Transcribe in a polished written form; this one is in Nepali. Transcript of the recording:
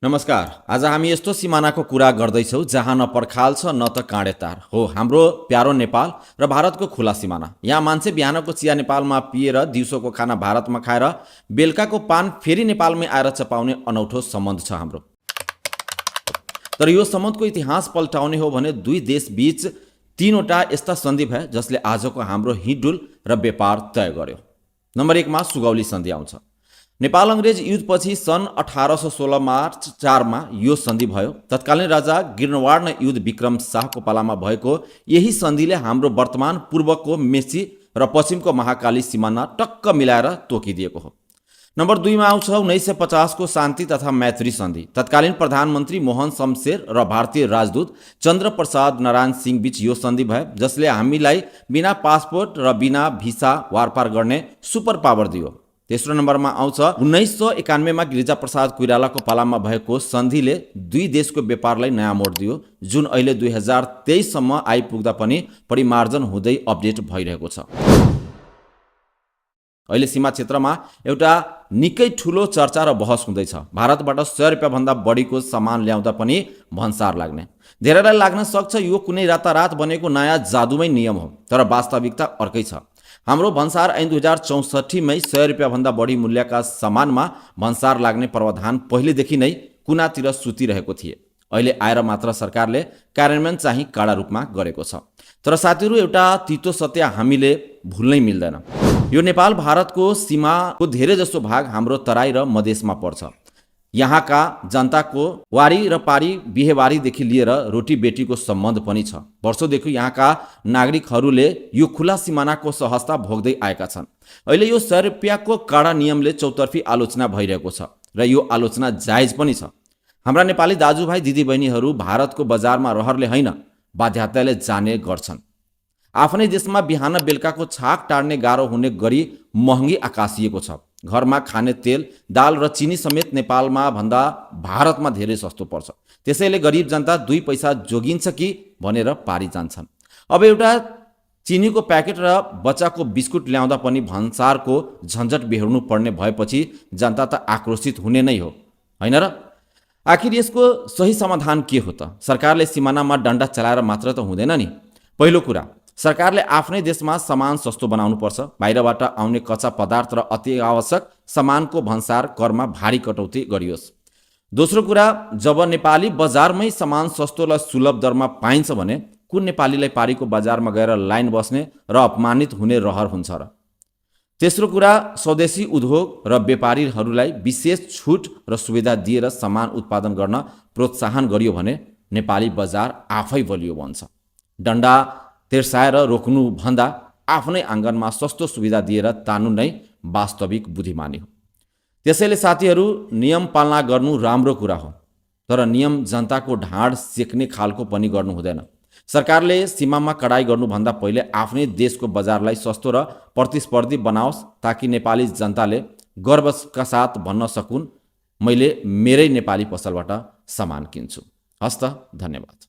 नमस्कार। आज हामी यस्तो सिमानाको कुरा गर्दैछौँ जहाँ न पर्खाल छ न त काँडेतार हो हाम्रो प्यारो नेपाल र भारतको खुला सिमाना। यहाँ मान्छे बिहानको चिया नेपालमा पिएर दिउँसोको खाना भारतमा खाएर बेलुकाको पान फेरि नेपालमै आएर चपाउने अनौठो सम्बन्ध छ हाम्रो। तर यो सम्बन्धको इतिहास पल्टाउने हो भने दुई देश बीच तीनवटा यस्ता सन्धि भए जसले आजको हाम्रो हिँडडुल र व्यापार तय गर्यो। नम्बर 1 मा सुगौली सन्धि आउँछ। नेपाल अङ्ग्रेज युद्धपछि सन् 1816 मार्च 4 मा यो सन्धि भयो। तत्कालीन राजा गिर्नवार्ण युद्ध विक्रम शाहको पालामा भएको यही सन्धिले हाम्रो वर्तमान पूर्वको मेची र पश्चिमको महाकाली सिमाना टक्क मिलाएर तोकिदिएको हो। नम्बर 2 मा आउँछ 1950 को शान्ति तथा मैत्री सन्धि। तत्कालीन प्रधानमन्त्री मोहन शमशेर र भारतीय राजदूत चन्द्र प्रसाद नारायण सिंह बीच यो सन्धि भयो जसले हामीलाई बिना पासपोर्ट र बिना भिसा वारपार गर्ने सुपर पावर दियो। तेस्रो नम्बरमा आउँछ 1991 मा गिरिजाप्रसाद कोइरालाको पालामा भएको सन्धिले दुई देशको व्यापारलाई नयाँ मोड दियो, जुन अहिले 2023 सम्म आइपुग्दा पनि परिमार्जन हुँदै अपडेट भइरहेको छ। अहिले सीमा क्षेत्रमा एउटा निकै ठुलो चर्चा र बहस हुँदैछ। भारतबाट 100 रुपैयाँ भन्दा बढीको सामान ल्याउँदा पनि भन्सार लाग्ने। धेरैलाई लाग्न सक्छ यो कुनै रातारात बनेको नयाँ जादुमै नियम हो, तर वास्तविकता अर्कै छ। हाम्रो भन्सार ऐन 2064 मै 100 रुपैयाँ भन्दा बढी मूल्यका सामानमा भन्सार लाग्ने प्रावधान पहिलेदेखि नै कुनातिर सुतिरहेको थिए। अहिले आएर मात्र सरकारले कार्यान्वयन चाहिँ कडा रूपमा गरेको छ। तर साथीहरू, एउटा तितो सत्य हामीले भुल्नै मिल्दैन। यो नेपाल भारतको सीमाको धेरै जसो भाग हाम्रो तराई र मधेसमा पर्छ। यहाँका जनताको वारी र पारी बिहेबारीदेखि लिएर रोटी बेटीको सम्बन्ध पनि छ। वर्षौंदेखि यहाँका नागरिकहरूले यो खुला सिमानाको सहजता भोग्दै आएका छन्। अहिले यो 100 रुपैयाँको कडा नियमले चौतर्फी आलोचना भइरहेको छ र यो आलोचना जायज पनि छ। हाम्रा नेपाली दाजुभाइ दिदीबहिनीहरू भारतको बजारमा रहरले होइन, बाध्यताले जाने गर्छन्। आफ्नै देशमा बिहान बेलुकाको छाक टार्ने गाह्रो हुने गरी महँगी आकाशिएको छ। घरमा खाने तेल, दाल र चिनी समेत नेपालमा भन्दा भारतमा धेरै सस्तो पर्छ। त्यसैले गरिब जनता 2 पैसा जोगिन्छ कि भनेर पारी जान्छन्। अब एउटा चिनीको प्याकेट र बच्चाको बिस्कुट ल्याउँदा पनि भन्सारको झन्झट बेहोर्नु पर्ने भएपछि जनता त आक्रोशित हुने नै हो, हैन र? आखिर यसको सही समाधान के हो त? सरकारले सिमानामा डन्डा चलाएर मात्र त हुँदैन नि। पहिलो कुरा, सरकारले आफ्नै देशमा सामान सस्तो बनाउनु पर्छ। बाहिरबाट आउने कच्चा पदार्थ र अति आवश्यक सामानको भन्सार करमा भारी कटौती गरियोस्। दोस्रो कुरा, जब नेपाली बजारमै सामान सस्तो र सुलभ दरमा पाइन्छ भने कुन नेपालीलाई पारीको बजारमा गएर लाइन बस्ने र अपमानित हुने रहर हुन्छ र? तेस्रो कुरा, स्वदेशी उद्योग र व्यापारीहरूलाई विशेष छुट र सुविधा दिएर सामान उत्पादन गर्न प्रोत्साहन गरियो भने नेपाली बजार आफै बलियो बन्छ। डन्डा तिर्साएर रोक्नु भन्दा आफ्नै आँगनमा सस्तो सुविधा दिएर तान्नु नै वास्तविक बुद्धिमानी हो। त्यसैले साथीहरू, नियम पालना गर्नु राम्रो कुरा हो, तर नियम जनताको ढाड सेक्ने खालको पनि गर्नु हुँदैन। सरकारले सीमामा कडाई गर्नुभन्दा पहिले आफ्नै देशको बजारलाई सस्तो र प्रतिस्पर्धी बनाओस् ताकि नेपाली जनताले गर्वका साथ भन्न सकुन्, मैले मेरै नेपाली पसलबाट सामान किन्छु। हस्त, धन्यवाद।